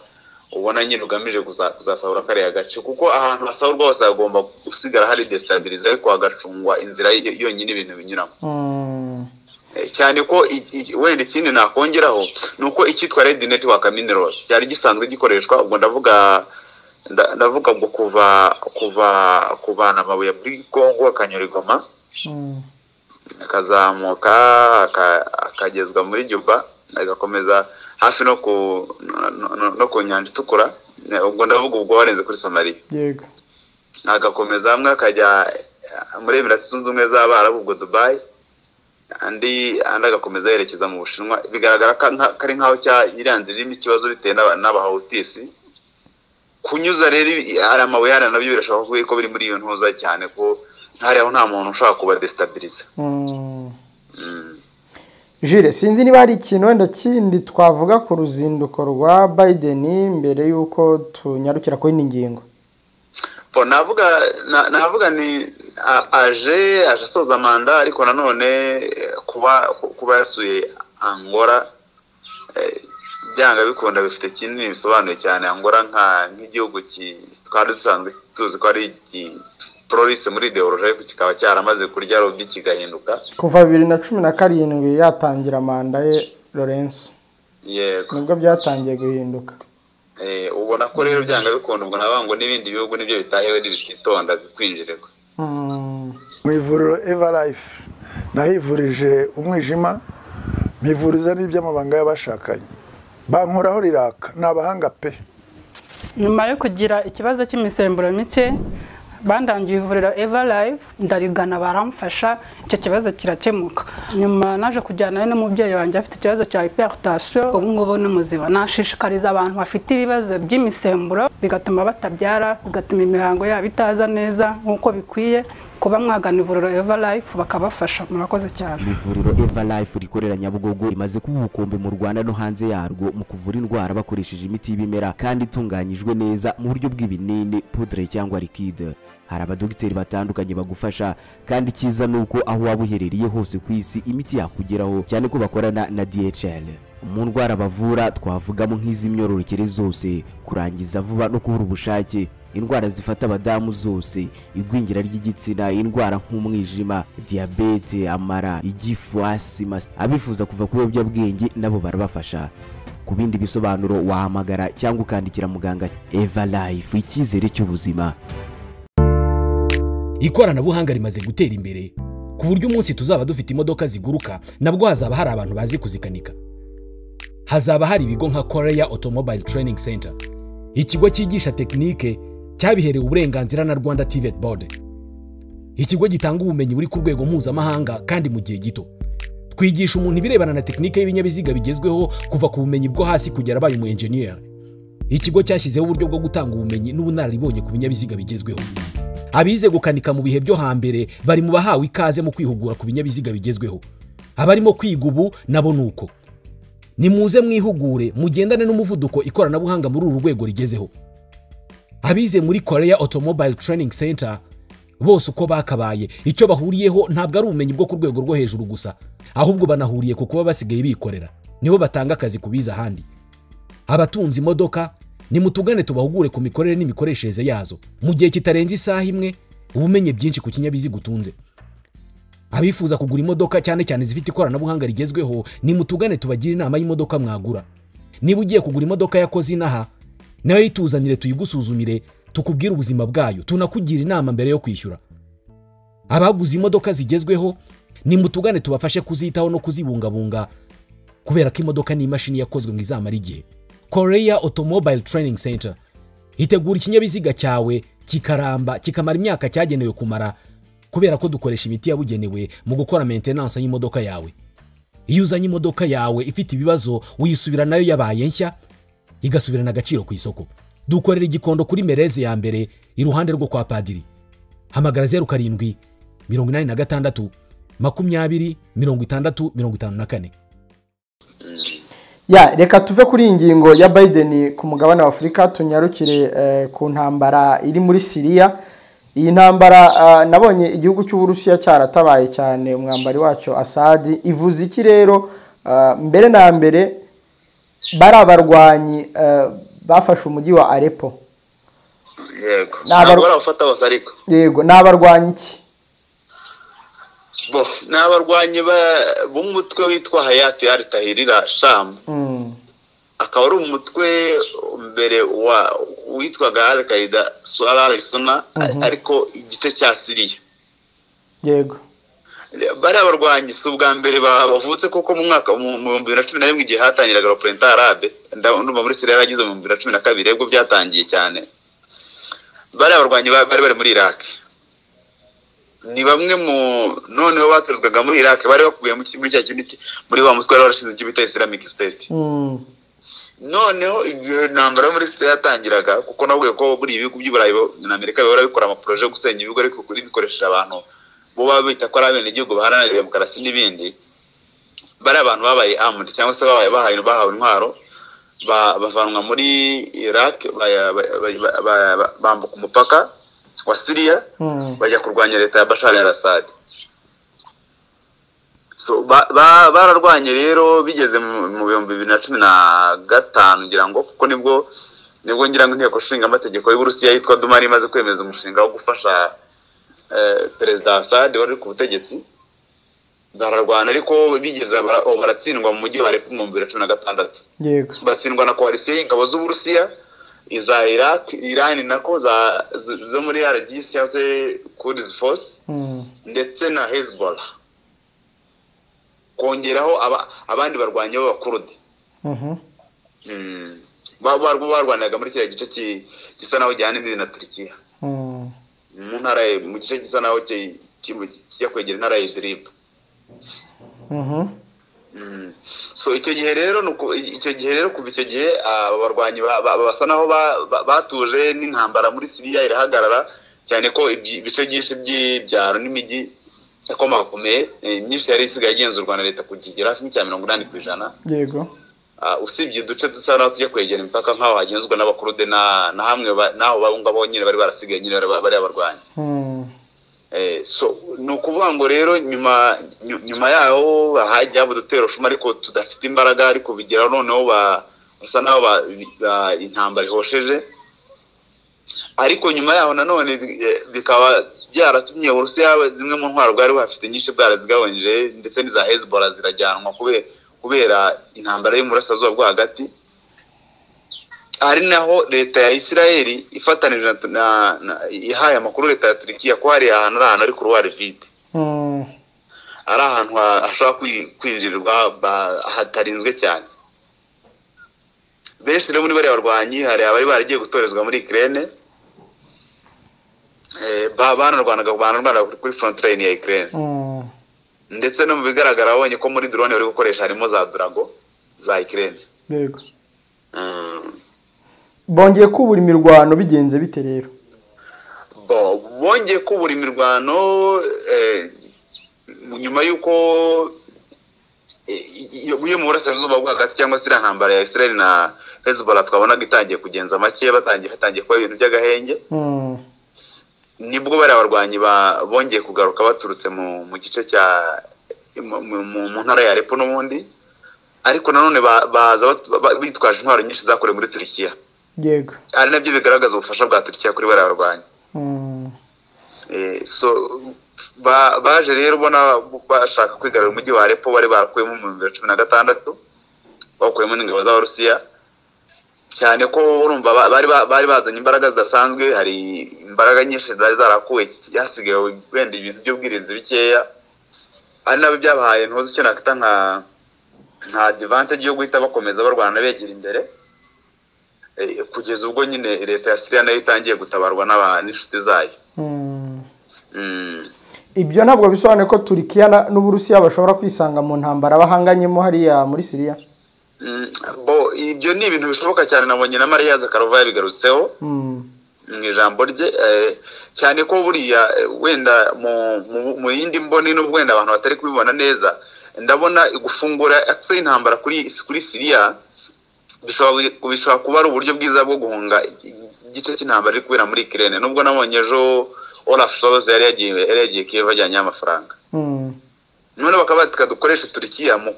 ubona nyine ugamije kuzasahura kariya gace, kuko ahantu hasahurwa hose hagomba gusigara hari destabilize, ariko hagacungwa inzira yonyine ibintu binyuramo. Cyane ko wenda ikindi nakongeraho ni uko icyitwa Red Network Minerals cyari gisanzwe gikoreshwa, ubwo ndavuga ngo kuva kuvana amabuye muri Kongo akanyura i Goma, akazamuka akagezwa muri Juba, agakomeza hafi no ku nyanja itukura, ubwo ndavuga ubwo warenze kuri Somalia.
Yego.
Agakomeza hamwe akajya muri Emirati Zunze Ubumwe z'Abarabu, ubwo Dubai, andi agakomeza yerekeza mu Bushinwa. Bigaragara ko ari nkaho iriya nzira irimo ikibazo bitewe n'abahawutisi. Kunyuza rero ari amabuye hariya nabyo birashoboka ko biri muri iyo ntuza, cyane ko hariya nta muntu ushaka kubadestabiliza.
Jules, sinzi niba hari ikintu wenda kindi twavuga ku ruzinduko rwa Biden mbere y'uko tunyarukira kuri iyi ngingo.
Navuga ni aje asoza manda, ariko nanone kuba yasuye Angola byanga bikunda bifite kinini bisobanuye cyane. Angola nk'igihugu twari dusanzwe tuzi ko ari prolise muri ideologie, ariko kikaba cyaramaze kurya lobby kigahinduka
kuva 2017 yatangira manda ye Lorenzo.
Yego,
nibwo byatangiye guhinduka.
Ubona ko rero byanga bikunda, ubwo nabango n'ibindi bihugu nibyo bitahewe n'ibititonda bikwinjirwa.
Mu ivuriro Everlife nahivurije umwijima, mpivuriza n'iby'amabanga y'abashakanye, bankoraho riraka, ni abahanga pe.
Nyuma yo kugira ikibazo cy'imisemburo mike, bandangiye ivuriro Everlife, ndarigana baramfasha, icyo kibazo kirakemuka. Nyuma naje kujyana n'umubyeyi wanjye afite ikibazo cya hypertension, ubu ngubu ni muzima. Nashishikariza abantu bafite ibibazo by'imisemburo bigatuma batabyara, bigatuma imihango yabo itaza neza nk'uko bikwiye, kuba mwagana ivuriro Everlife bakabafasha. Murakoze cyane.
Ivuriro Everlife rikorera Nyabugogo rimaze kuba ubukombe mu Rwanda no hanze yarwo mu kuvura indwara bakoresheje imiti y'ibimera kandi itunganyijwe neza mu buryo bw'ibinini, poudre cyangwa liquide. Hari abadogiteri batandukanye bagufasha, kandi cyiza nuko aho waba uherereye hose ku isi imiti yakugeraho, cyane ko bakorana na DHL. Mu ndwara bavura twavugamo nk'iz'imyororokere zose, kurangiza vuba no kubura ubushake, indwara zifata abadamu zose, igwingira ry'igitsina, indwara nk'umwijima, diabete, amara, igifu, asima. Abifuza kuva ku biyobyabwenge nabo barabafasha. Ku bindi bisobanuro wahamagara cyangwa ukandikira muganga. Everlife, icyizere cy'ubuzima.
Ikoranabuhanga rimaze gutera imbere ku buryo umunsi tuzaba dufite imodoka ziguruka nabwo hazaba hari abantu bazi kuzikanika. Hazaba hari ibigo nka Korea Automobile Training Center, ikigo cyigisha tekinike cyabiherewe uburenganzira na Rwanda TVET Board, ikigo gitanga ubumenyi buri ku rwego mpuzamahanga kandi mu gihe gito. Twigisha umuntu ibirebana na tekinike y'ibinyabiziga bigezweho kuva ku bumenyi bwo hasi kugera abaye umu engineer. Ikigo cyashyizeho uburyo bwo gutanga ubumenyi n'ubunararibonye ku binyabiziga bigezweho. Abize gukanika mu bihe byo hambere bari mu bahawe ikaze mu kwihugura ku binyabiziga bigezweho. Abarimo kwiga ubu nabo nuko. Nimuze mwihugure mugendane n'umuvuduko ikoranabuhanga muri uru rwego rigezeho. Abize muri Korea Automobile Training Center bose uko bakabaye, icyo bahuriyeho ntabwo ari ubumenyi bwo ku rwego rwo hejuru gusa, ahubwo banahuriye ku kuba basigaye bikorera. Nibo batanga akazi kubiza ahandi. Abatunze imodoka nimutugane tubahugure ku mikorere n'imikoreshereze yazo mu gihe kitarenze isaha imwe, ubumenye byinshi ku kinyabiziga utunze. Abifuza kugura imodoka cyane cyane zifite ikoranabuhanga rigezweho, nimutugane tubagire inama y'imodoka mwagura. Niba ugiye kugura imodoka yakoze inaha, nayo yituzanire tuyigusuzumire, tukubwire ubuzima bwayo, tunakugira inama mbere yo kwishyura. Abaguze imodoka zigezweho nimutugane tubafashe kuzitaho no kuzibungabunga, kubera ko imodoka ni imashini yakozwe ngo izamara igihe. Korea Automobile Training Center itegura ikinyabiziga cyawe kikaramba kikamara imyaka cyagenewe kumara, kubera ko dukoresha imiti yabugenewe mu gukora maintenance y'imodoka yawe. Iyo uzanye imodoka yawe ifite ibibazo uyisubira nayo yabaye nshya, igasubirana agaciro ku isoko. Dukorera Igikondo kuri Mereze ya mbere iruhande rwo kwa Padiri. Hamagara 07 86 20 60 54.
Ya, reka tuve kuri iyi ngingo ya Biden ku mugabane wa Afurika, tunyarukire ku ntambara iri muri Syria. Iyi ntambara nabonye igihugu cy'Uburusiya cyaratabaye cyane umwambari wacyo Assad. Ivuze iki rero? Mbere na mbere bari abarwanyi bafashe umujyi wa Aleppo.
Yego, ntabwo barafata bose ariko.
Yego, n'abarwanyi iki?
Bo, n'abarwanyi b'umutwe witwa Hayat al-Tahrir Sham. Akaba ari umutwe mbere wa witwaga Al-Qaeda al-Sunna, ariko igice cya Syria.
Yego.
Bari abarwanyi si ubwa mbere bavutse, kuko mu mwaka mu 2011 igihe hatangiraga Printemps Arabe, ndumva muri Syria yaragize mu 2012 ubwo byatangiye cyane. Bari abarwanyi bari muri Iraq. Ni bamwe mu noneho baturuzwaga muri Iraq, bari bakubiye muri cya kindi muri wa muswa warashinze icyo bita Islamic State. Noneho igihe intambara muri Syria yatangiraga, kuko nabwiye ko buri ibihugu by'Iburayi na Amerika bihora bikora amaproje yo gusenya ibigo ariko kuri bikoresheje abantu bo babita ko ari abenegihugu baharanira demokarasi n'ibindi, bari abantu babaye armed cyangwa se babaye bahawe intwaro, bavanwa muri Iraq, bambuka umupaka wa Syria bajya kurwanya leta ya Bashar al-Assad. So bararwanye rero bigeze mu 2015 ngira ngo, kuko nibwo ngira ngo inteko nshinga amategeko y'Uburusiya yitwa Duma imaze kwemeza umushinga wo gufasha Perezida Assad wari ku butegetsi. Bararwana ariko bigeze baratsindwa mu mujyi wa Aleppo mu 2016.
Yego,
batsindwa na coalition y'ingabo z'Uburusiya, iza Iraq, Iran nako zo muri RGC cyangwa se Quds Force, ndetse na Hezbollah, kongeraho abandi barwanya b'Abakurdi. Barwanaga muri kiriya gice gisa naho gihana imbibi na Turkiya, mu ntara, mu gice gisa naho kijya kwegera intara ya Idlib. So icyo gihe rero kuva icyo gihe abarwanyi basa naho batuje n'intambara muri Syria irahagarara, cyane ko ibice byinshi by'ibyaro n'imijyi yakomakomeye myinshi yari isigaye igenzurwa na leta kugera hafi cya 80%.
Yego,
usibye uduce dusa naho tujya kwegera imipaka nk'aho hagenzurwa n'Abakurude na hamwe naho babungabo nyine bari barasigaye nyine bari abarwanyi. So ni ukuvuga ngo rero nyuma yaho hajya udutero shuma ariko tudafite imbaraga, ariko bigera noneho basa naho intambara ihosheje. Ariko nyuma yaho nanone bikaba byaratumye Uburusiya zimwe mu ntwaro bwari buhafite nyinshi bwarazigabanyije, ndetse n'iza Hezbollah zirajyanwa kubera intambara yo mu burasirazuba bwo hagati. Ari naho leta ya Israeli ifatanije ihaye amakuru leta ya Turkiya ko hari ahantu ari couloir vide, ari ahantu hashobora kwinjirirwa hatarinzwe cyane. Benshi rero muri bariya barwanyi hari abari baragiye gutorezwa muri Ukraine, banarwanaga kuri front line ya Ukraine. Ndetse no mu bigaragara abonye ko muri drone bari gukoresha harimo za Drago za Ukraine.
Yego, bongeye kubura imirwano bigenze bite rero?
Bongeye kubura imirwano nyuma y'uko iyo mu burasirazuba bwo hagati cyangwa se iriya ntambara ya Israel na Hezbollah twabonaga itangiye kugenza make, batangiye kuba ibintu by'agahenge. Nibwo bari abarwanyi bongeye kugaruka baturutse mu gice cya mu ntara ya Aleppo n'ubundi, ariko nanone baza bitwaje intwaro nyinshi zakorewe muri Turkiya.
Yego,
ari nabyo bigaragaza ubufasha bwa Turkiya kuri bariya barwanyi. So baje rero ubona bashaka kwigarurira umujyi wa Aleppo bari barakuyemo mu 2016, bakuyemo n'ingabo z'Abarusiya, cyane ko urumva bari bazanye imbaraga zidasanzwe. Hari imbaraga nyinshi zari zarakuwe, hasigaye wenda ibintu by'ubwirinzi bikeya, ari nabyo byabahaye ntuzi icyo nakita nka advantage yo guhita bakomeza barwana begera imbere, kugeza ubwo nyine leta ya Syria nayo itangiye gutabarwa n'inshuti zayo.
Ibyo ntabwo bisobanuye ko Turkiya n'Uburusiya bashobora kwisanga mu ntambara bahanganyemo hariya muri Syria?
Bo, ibyo ni ibintu bishoboka cyane, nabonye na Maria Zakharova yabigarutseho. Mu ijambo rye, cyane ko buriya wenda mu yindi mboni, n'ubwo wenda abantu batari kubibona neza, ndabona gufungura axe y'intambara kuri Syria bishobora kuba ari uburyo bwiza bwo guhunga igice cy'intambara iri kubera muri Ukraine, nubwo nabonye ejo Olaf Scholz yari yagiye Kiev ajyanye amafaranga. None bakaba bati dukoreshe Turikiya mu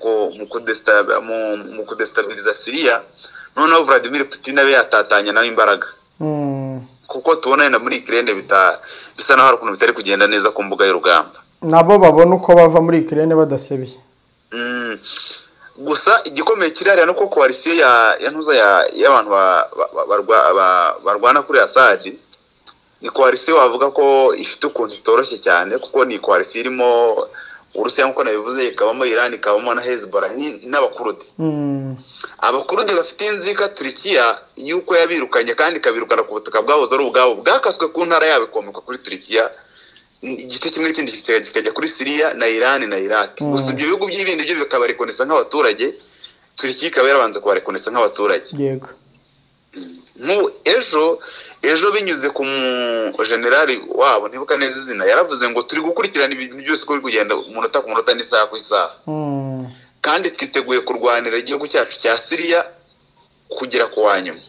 kudestabiliza Syria, noneho Vladimir Putin abe yatatanya nawe imbaraga, kuko tubona wenda muri Ukraine bisa naho hari ukuntu bitari kugenda neza ku mbuga y'urugamba.
Nabo babona uko bava muri Ukraine badasebye.
Gusa igikomeye kiri hariya nuko coalition ya ntuza y'abantu barwana kuri Assad ni coalition wavuga ko ifite ukuntu itoroshye cyane, kuko ni coalition irimo Uburusiya nk'uko nabivuze, ikabamo Iran, ikabamo na Hezbollah n'Abakurude. Abakurude bafite inzika Turikiya yuko yabirukanye, kandi ikabirukana ku butaka bwahoze ari ubwabo, bwakaswe ku ntara yabo ikomeka kuri Turikiya igice kimwe, ikindi kikajya kuri Syria na Iran na Iraq. Gusa ibyo bihugu by'ibindi byo bikabarekonesa nk'abaturage, Turikiya ikaba yarabanza kubarekonesa nk'abaturage. Nk'ubu ejo binyuze ku mu generali wabo, ntibuka neza izina, yaravuze ngo turi gukurikirana ibintu byose uko biri kugenda umunota ku munota n'isaha ku isaha, kandi twiteguye kurwanira igihugu cyacu cya Syria kugera ku wa nyuma.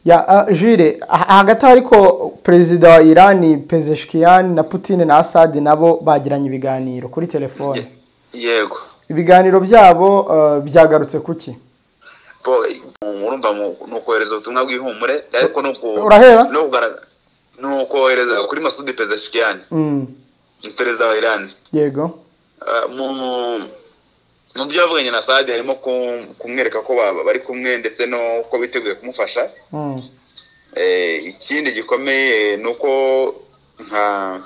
Ya Jire, hagati aho ariko perezida wa Iran Pezeshkian na Putin na Assad nabo bagiranye ibiganiro kuri telefone.
Yego.
Ibiganiro byabo byagarutse kuki?
Urumva ni ukohereza ubutumwa bw'ihumure, ariko ni
Urahera?
No ni ukohereza kuri Masudi Pezeshkian, perezida wa Iran. Mu byo yavuganye na Assad harimo kumwereka ko bari kumwe, ndetse no ko biteguye kumufasha. Ikindi gikomeye ni uko nka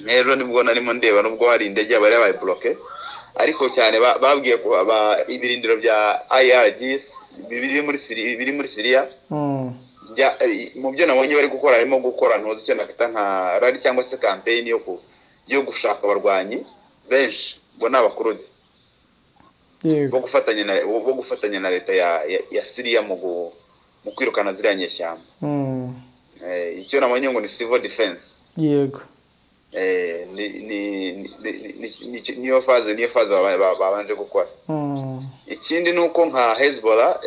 nk'ejo nibwo narimo ndeba, nubwo hari indege bari yabaye bloqué, ariko cyane babwiye ko ibirindiro bya IRGC biri muri Syria, mu byo nabonye bari gukora harimo gukora ntuzi icyo nakita nka rally cyangwa se campaign yo gushaka abarwanyi benshi, ngo ni Abakurude, bo gufatanya na leta ya Syria mu kwirukana ziriya nyeshyamba. Icyo nabonye ngo ni civil defense. Niyo phase babanje gukora. Ikindi ni uko nka Hezbollah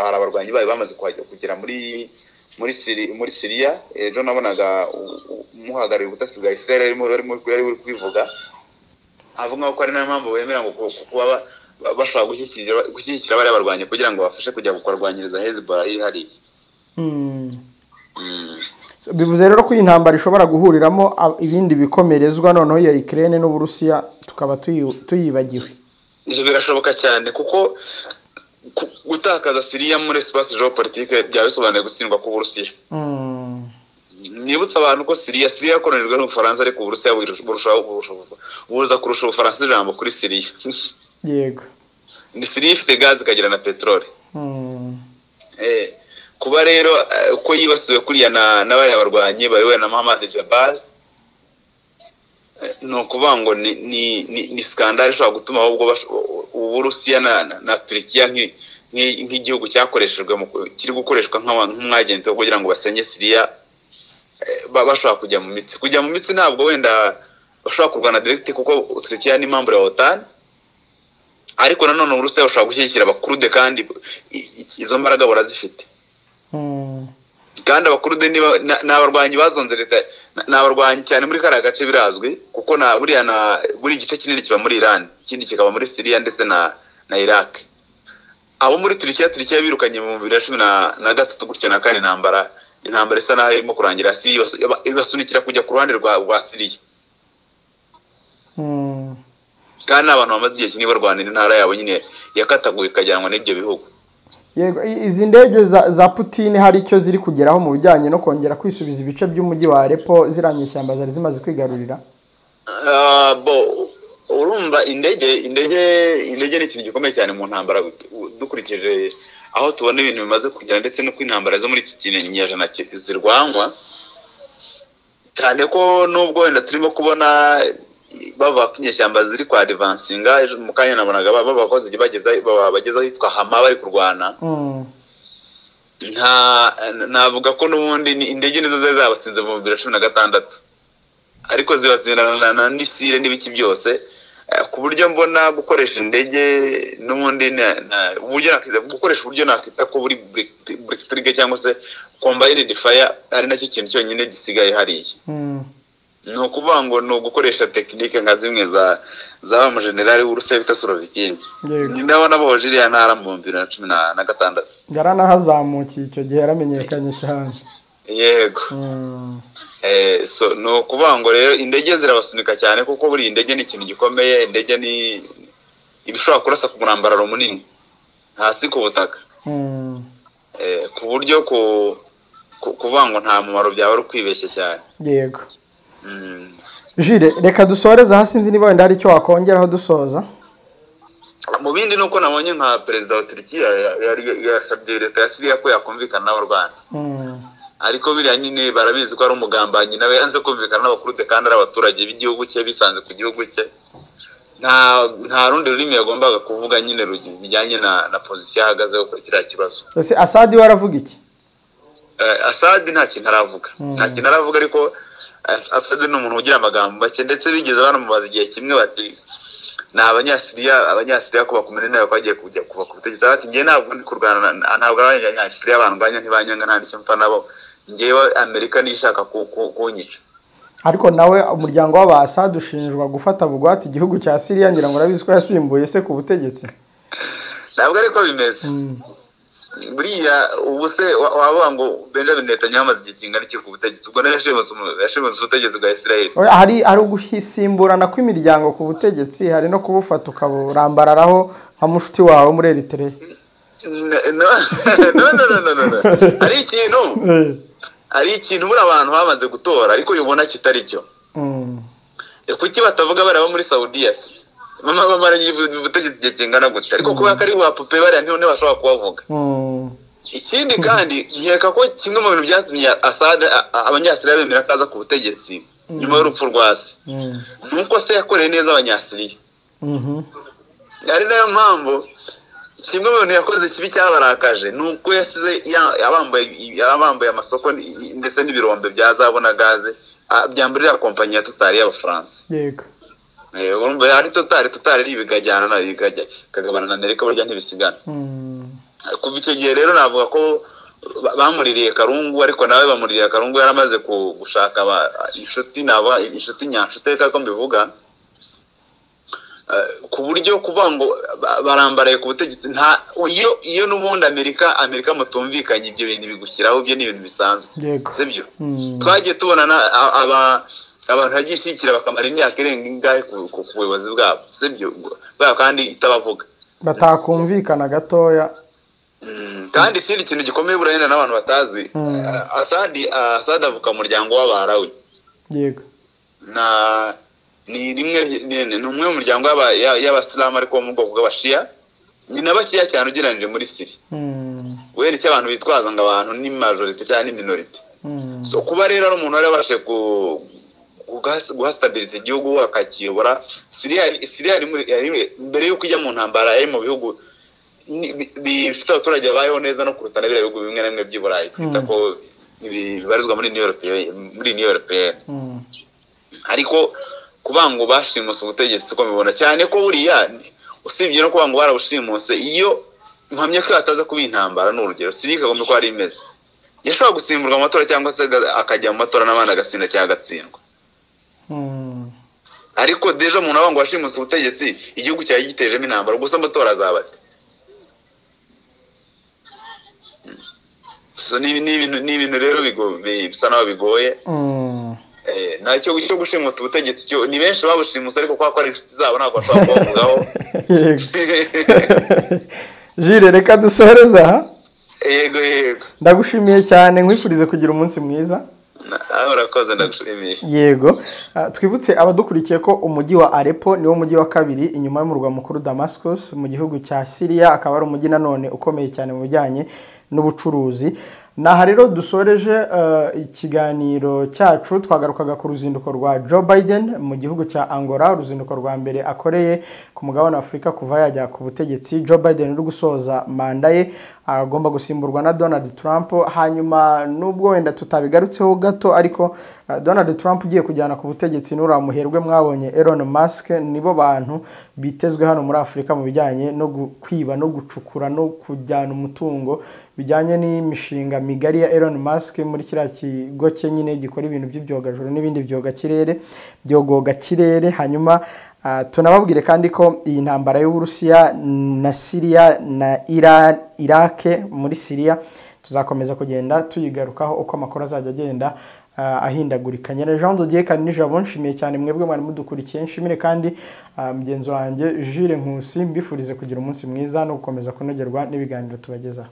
hari abarwanyi bayo bamaze kuhajya kugera muri Syria. Ejo nabonaga umuhagarariye ubutasi bwa Israel arimo yari kubivuga, avuga ko ari nayo mpamvu bemera ngo kuba bashobora gushyigikira bariya barwanyi kugira ngo bafashe kujya kurwanyiriza Hezbollah iri hariya.
Bivuze rero ko iyi ntambara ishobora guhuriramo ibindi bikomerezwa, noneho ya Ukraine n'Uburusiya tukaba tuyibagiwe.
Ibyo birashoboka cyane, kuko gutakaza Syria muri espace géopolitique byaba bisobanuye gutsindwa k'Uburusiya. Nibutsa abantu ko Syria yakoronijwe n'Ubufaransa, ariko Uburusiya buza kurusha Ubufaransa ijambo kuri Syria. Ni Syria ifite gazi, ikagira na peteroli. Kuba rero uko yibasiwe kuriya na bariya barwanyi bayobowe na Mohammad Jabal, ni ukuvuga ngo ni scandale ishobora gutuma ahubwo Uburusiya na Turikiya nk'igihugu cyakoreshejwe kiri gukoreshwa nk'umwagenti wo kugira ngo basenye Syria, bashobora kujya mu mitsi. Ntabwo wenda bashobora kurwana direct, kuko Turikiya ni membre ya OTAN, ariko nanone Uburusiya bushobora gushyigikira Abakurude, kandi izo mbaraga burazifite. Kandi Abakurude ni abarwanyi bazonze leta, ni abarwanyi cyane muri kariya gace, birazwi, kuko na buriya na buri gice kinini kiba muri Iran, ikindi kikaba muri Syria ndetse na Iraq. Abo muri Turikiya birukanye mu 2013 gutyo na kane, intambara isa naho irimo kurangira, Syria ibasunikira kujya ku ruhande rwa Syria. Kandi ni abantu bamaze igihe kinini barwanira intara yabo nyine yakataguye ikajyanwa n'ibyo bihugu.
Yego, izi ndege za Putin hari icyo ziri kugeraho mu bijyanye no kongera kwisubiza ibice by'umujyi wa Aleppo ziriya nyeshyamba zari zimaze kwigarurira?
Ah, bo urumva indege ni ikintu gikomeye cyane mu ntambara, dukurikije aho tubona ibintu bimaze kugera, ndetse n'uko intambara zo muri iki kinyejana zirwanywa cyane, ko nubwo wenda turimo kubona bava ko inyeshyamba ziri kwa advancinga, ejo mu kanya nabonaga bavuga ko zijya bageze ahitwa Hama bari kurwana. Nta navuga ko n'ubundi indege nizo zari zabatsinze mu 2016, ariko zibatsinda na misile n'ibiki byose, ku buryo mbona gukoresha indege n'ubundi uburyo nakwita gukoresha uburyo nakwita ko buri blitzkrieg cyangwa se combined fire ari nacyo kintu cyonyine gisigaye hariya. Ni ukuvuga ngo ni ugukoresha tekinike nka zimwe za ba mujenerali w'Uburusiya bita Surovikin. Ndabona bohoje iriya ntara mu 2016.
Yaranahazamukiye icyo gihe, yaramenyekanye cyane.
Yego. So ni ukuvuga ngo rero indege zirabasunika cyane, kuko buri indege ni ikintu gikomeye. Indege ni ibishobora kurasa ku murambararo munini hasi ku butaka, ku buryo kuvuga ngo nta mumaro byaba ari ukwibeshya cyane.
Yego. Jire, reka dusoreze hasi, sinzi niba wenda hari icyo wakongeraho dusoza.
Mu bindi ni uko nabonye nka perezida wa Turkiya yasabye leta ya Siriya ko yakumvikana n'abo Rwanda, ariko biriya nyine barabizi ko ari umugambanyi, nawe yanze kumvikana n'abakurude kandi ari abaturage b'igihugu cye, bisanze ku gihugu cye. Nta rundi rurimi yagombaga kuvuga nyine bijyanye na pozisiyo ahagazeho kuri kiriya kibazo.
Ese Asadi we aravuga iki?
Asadi nta kintu aravuga, nta kintu aravuga, ariko Asadi ni umuntu ugira amagambo make, ndetse bigeze banamubaza igihe kimwe bati ni abanyasiriya ko bakumira nawe bagiye kujya kuva ku butegetsi, bati ngiye ntabwo ndi kurwana, ntabwo abanyasiriya bandwanya, ntibanyanga, nta nicyo mpfa nabo, ngewe Amerika nishaka kunyica.
Ariko nawe umuryango w'aba Assad ushinjwa gufata bugwate igihugu cya Syria, ngira ngo urabizi ko yasimbuye se ku butegetsi.
Ntabwo ariko bimeze. Buriya ubu se wavuga ngo Benjamin Netanyahu amaze igihe kingana iki ku butegetsi? Ubwo nawe yashimuse ubutegetsi bwa Israel.
Hari ugusimburana kw'imiryango ku butegetsi, hari no kubufata ukaburambararaho nka mushuti wawe muri Eritrea.
No no no no no. Hari ikintu muri abantu bamaze gutora ariko ubona kitari cyo. Kuki batavuga baraba muri Saudiya se? Mama bamaranye ubutegetsi igihe kingana gute? Ariko kuba kari wa pupe bariya ntibashobora kubavuga. Ikindi kandi nkeka ko kimwe mu bintu byatumye Assad abanyasiriya bemera kaza ku butegetsi nyuma y'urupfu rwa se, nuko se yakoreye neza abanyasiriya. Ari nayo mpamvu kimwe mu bintu yakoze kibi cyabarakaje nuko yasize abambaye amasoko ndetse n'ibirombe bya zahabu na gaze byamburira kompanyi ya Total y'Abafaransa.
Yego.
Urumva ari Total ibigajyana na bigajya kagabana na Amerika burya ntibisigana. Kuva icyo gihe rero navuga ko bamuririye Karungu, ariko nawe bamuririye Karungu yaramaze gushaka inshuti, naba inshuti nyanshuti reka ko mbivuga, ku buryo kuvuga ngo barambaraye ku butegetsi nta iyo n'ubundi Amerika mutumvikanye ibyo bintu bigushyiraho, ibyo ni ibintu bisanzwe. Sibyo? Twagiye tubona abantu bagishyikira bakamara imyaka irenga ingahe ku buyobozi bwabo, sibyo? Bwabo kandi itabavuga,
batakumvikana gatoya.
Kandi ikindi kintu gikomeye burahenda n'abantu batazi, Asadi avuka mu muryango w'Abarawi.
Yego.
Na ni rimwe ni umwe mu muryango y'Abasilamu ariko mu bwoko bw'Abashiya, ni n'abakiya cyane ugereranije muri Syria. Wera icyo abantu bitwaza ngo abantu ni majorité cyangwa ni minorité. So kuba rero ari umuntu wari wabashe guha stabilité igihugu akakiyobora, Syria mbere y'uko ijya mu ntambara yari mu bihugu bifite abaturage babayeho neza no kuruta na biriya bihugu bimwe na bimwe by'i Burayi twita ko bibarizwa muri Union Européenne. Ariko kuba ngo bashimuse ubutegetsi uko mbibona cyane ko buriya usibye no kuba ngo barabushimuse, iyo mpamya ko hataza kuba intambara ni urugero Syria ikagomba ko ari imeze, yashobora gusimburwa amatora cyangwa se akajya mu matora n'abana agatsinda cyangwa agatsindwa. Ariko deja umuntu aba ngo washimuse ubutegetsi igihugu cyawe gitejemo intambara, gusa amatora azaba ate? So ni ibintu rero bisa naho bigoye. Nacyo cyo gushimuta ubutegetsi cyo ni benshi babushimuse, ariko kwa ko ari inshuti zabo ntabwo bashobora kubavugaho.
Jire, reka dusoreze aha.
Yego yego.
Ndagushimiye cyane, nkwifurize kugira umunsi mwiza.
Urakoze, ndagushimiye.
Yego. Twibutse abadukurikiye ko umujyi wa Aleppo niwo mujyi wa kabiri inyuma y'umurwa mukuru Damascus mu gihugu cya Syria, akaba ari umujyi nanone ukomeye cyane mu bijyanye n'ubucuruzi. Naha rero dusoreje ikiganiro cyacu, twagarukaga ku ruzinduko rwa Joe Biden mu gihugu cya Angola, uruzinduko rwa mbere akoreye ku mugabane wa Afurika kuva yajya ku butegetsi. Joe Biden uri gusoza manda ye, Agomba gusimburwa na Donald Trump. Hanyuma nubwo wenda tutabigarutseho gato, ariko Donald Trump ugiye kujyana ku butegetsi n'uriya muherwe mwabonye Elon Musk, nibo bantu bitezwe hano muri Afurika mu bijyanye no kwiba no gucukura no kujyana umutungo bijyanye n'imishinga migari ya Elon Musk muri kiriya kigo cye nyine gikora ibintu by'ibyogajuru n'ibindi byogakirere byogogakirere. Hanyuma tunababwire kandi ko iyi ntambara y'Uburusiya na Syria na Iraq muri Syria tuzakomeza kugenda tuyigarukaho uko amakuru azajya agenda ahindagurika. Nyene Jean de Dieu Karinijabo, nshimiye cyane mwebwe mwari mudukurikiye, nshimire kandi mugenzi wanjye Jules Nkusi, mbifurize kugira umunsi mwiza no gukomeza kunogerwa n'ibiganiro tubagezaho.